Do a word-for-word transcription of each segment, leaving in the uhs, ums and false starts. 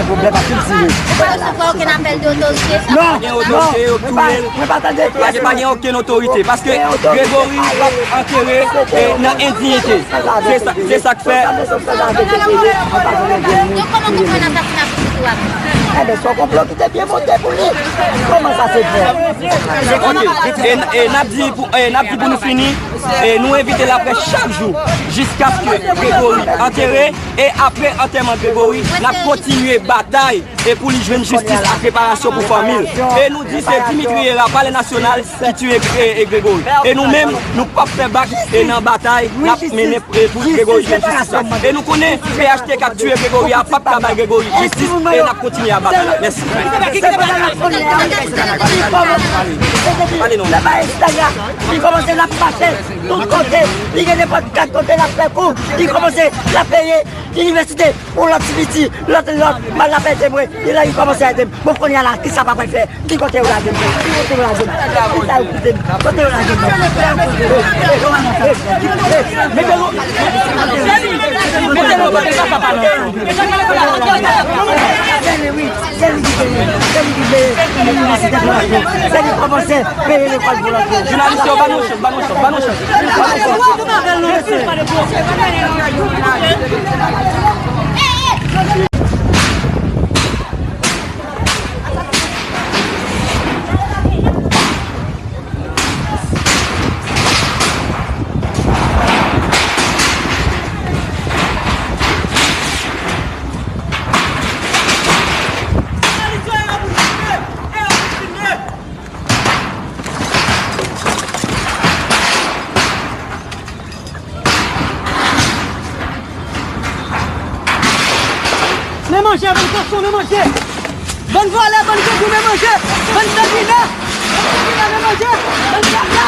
Pwoblèm ap vin sou yo. Ou pa resevwa okenn apèl de otorite? Non, pa gen otorite, yo touye l. Mwen pa tande pyès. Pa gen okenn otorite, paske Gregory p ap antere, e, nan endiyite. Se sa, se sa k fè. Donk, kòman konprann asasina pitit ou a? Enben, se yon konplo ki te byen monte pou li. Kòman sa se fè? Ok. E, e n ap di pou, e, n ap di pou nou fini, e, nou envite laprès chak jou jiskaske Gregory antere. E apre antèman Gregory, n ap kontinye batay e pou li jwenn jistis ak reparasyon pou fanmi l. E nou di se Dimitri Hérard, Palè Nasyonal, ki tiye, e, e Gregory. E nou menm, nou p ap fè bak e nan batay n ap mennen, e pou Gregory jwenn jistis la. E nou konnen P H T K k tiye Gregory a p ap ka bay Gregory jistis e n ap kontinye a batay la. Mèsi. Pale non. Li kòmanse l ap mache tout kote, li gen nenpòt kat kote l ap fè kou, li kòmanse l ap peye inivèsite pou lòt ti piti, lòt, lòt, m al ap ede mwen, li la li kòmanse ede m. Bon, kounye a la, kisa m ap fè? Ki kote yo lage m? Ki kote yo lage m? Kisa yo kite m? Kote yo lage m? Mete nou, mete nou, mete nou. Se li ki peye, se li ki peye inivèsite pou lòt yo. Se li k kòmanse peye lekòl pou lòt yo. Jounalis yo, ba nou chans, ba nou chans, ba nou chans. Men manje, bann kochon, men manje! Bann vòlè, bann grangou, men manje! Bann sanginè! Bann sanginè, men manje! Bann kaka!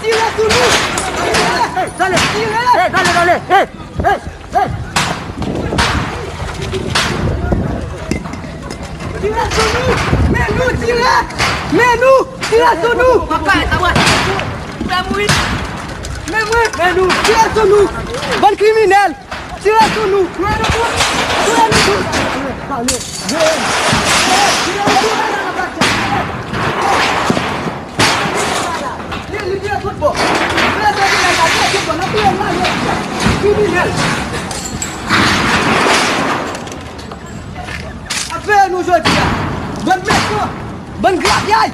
Tire sou nou! Tire! Tire! Tire sou nou! Men nou, tire! Men nou! Tire sou nou! Men mwen! Men nou! Tire sou nou! Bann kriminèl! Tire sou nou! Touye nou tout! Touye nou tout! Li, li vire tout bò. Li vire tout bò. Li vire tout bò. N ap touye l la, kriminèl. Ap veye nou jodi a. Bann mechan. Bann grapyay.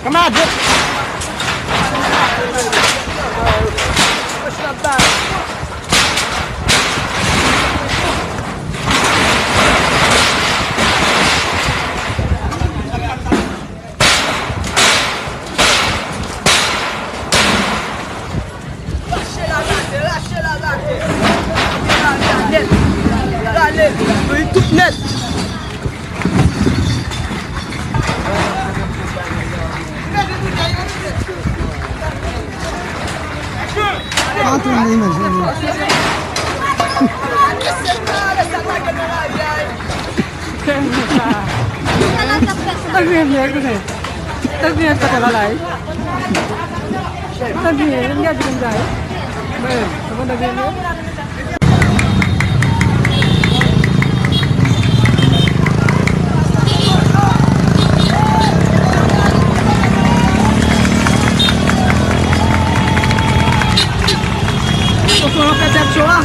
Kanmarad, rache la, rache, rache la, rache. Rale, rale. Nou tout nèt. Pa tounen imaj la. Tan byen, byen, kote? Tan byen, kote la la, wi? Tan byen, m gade konn sa, wi. Mwen, mwen tan byen, byen. Kote yo fè tèt cho a?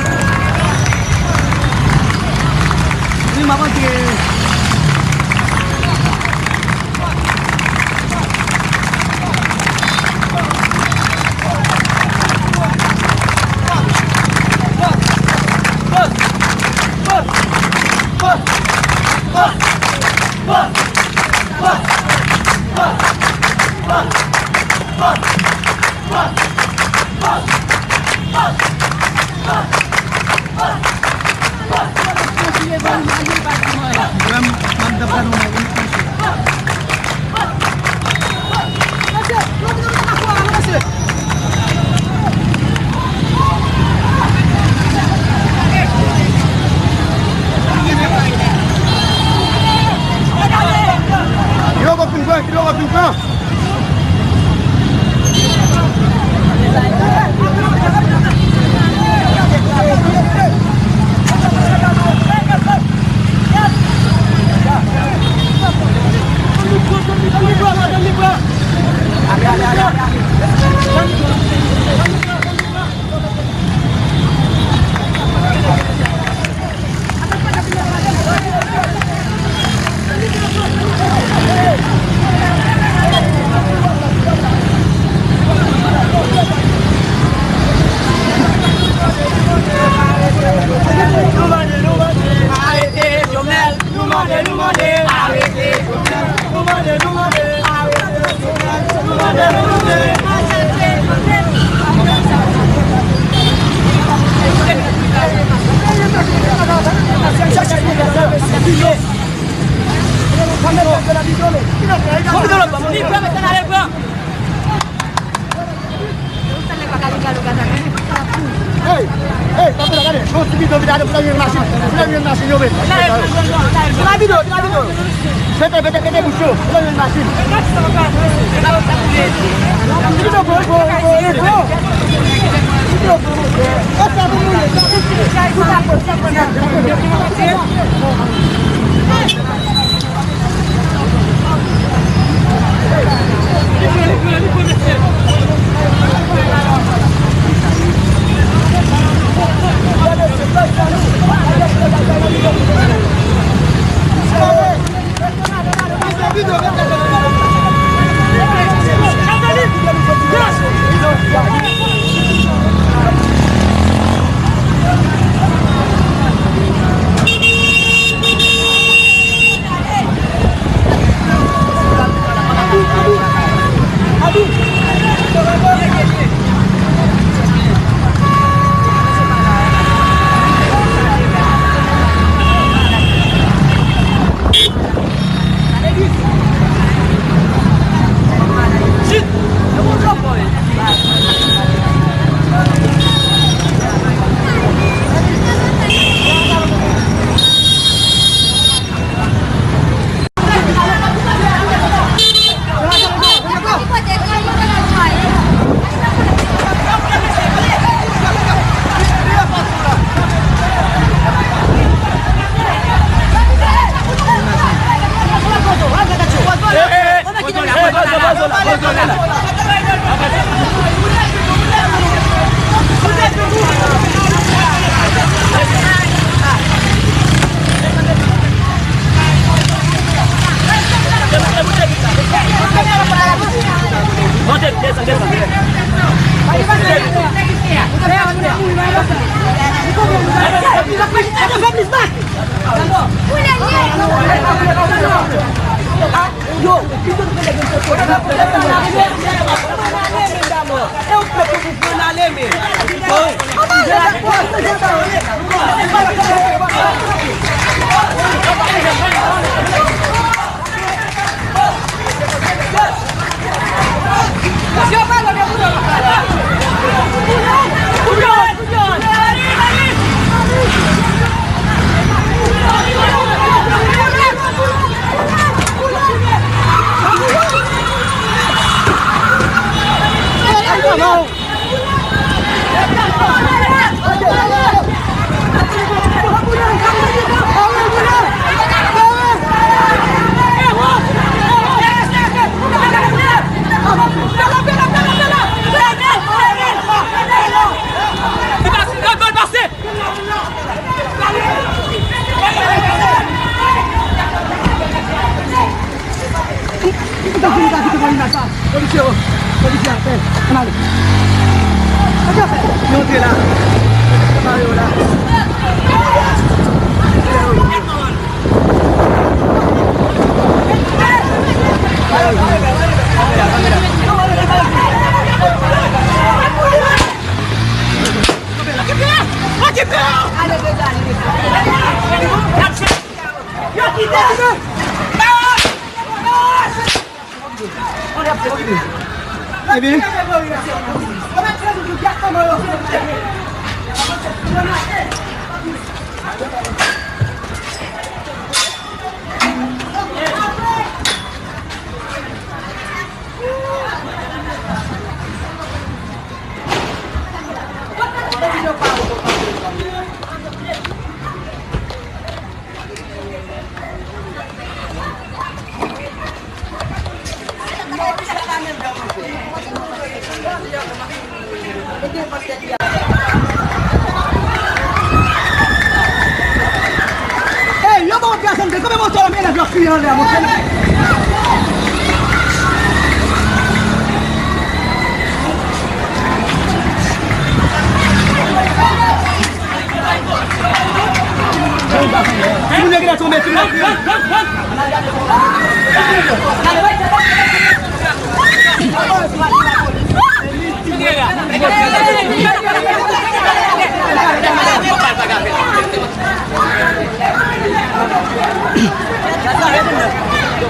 M ap antre. Kilo w ap fin pran, kilo w ap fin pran. Arete Jovenel, nou mande, nou mande. Arete Jovenel, nou mande, nou mande. Arete Jovenel, nou mande. Hey, hey, tanpri la, gade. Yon ti bidon vide ale pou l al jwenn machin. Pou l al jwenn machin, yo, men. Tira bidon, tira bidon. Mete, mete, mete bouch yo. Pou l al jwenn machin. Ti bidon, gwo, gwo, gwo, gwo. Ti bidon, gwo, gwo. Sa pou mouye, sa pou mouye. Yo, polisye a fè. Ann ale. Sa k ap fè? Yo antre la. Yo pare yo la. Ebyen. Ey, yo ba w pyès ann de, konbyen moto la, men elèv yo ap kriye anlè a, monchè. Moun yo genlè tonbe sou yo.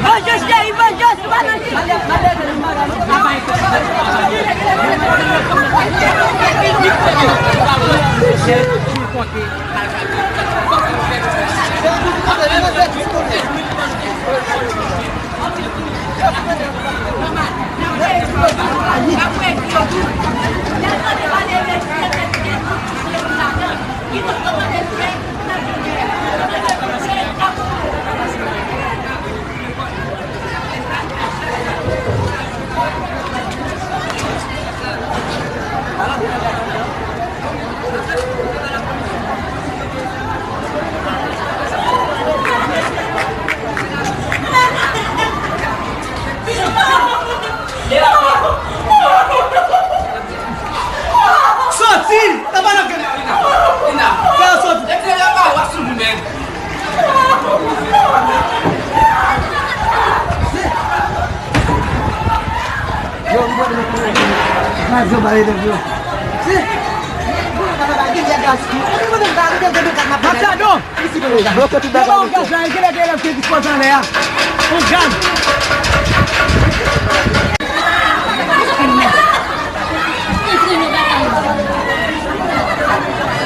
Vengeance, cheri, vengeance, nou pa nan Soti! Nan pa nan gade Lina. Lina. Fè yo soti. Lina, pa w ap sou nou menm. Yo, m pral nan kay yo. Nan zon ba elèv yo. Si. Machado! Bloke tout bagay. Yo ba w gaz la, e genlè gen elèv ki dispoze anlè a. On gaz.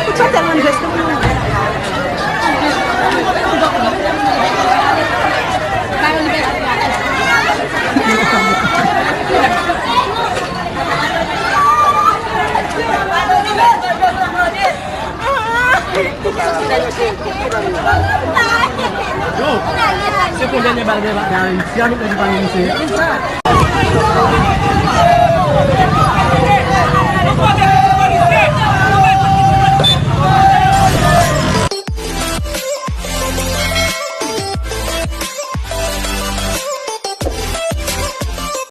Ou pa tèlman veste pou mwen. Yo, se pou dènye bal de Ayiti a, nou pèdi pa yon misye.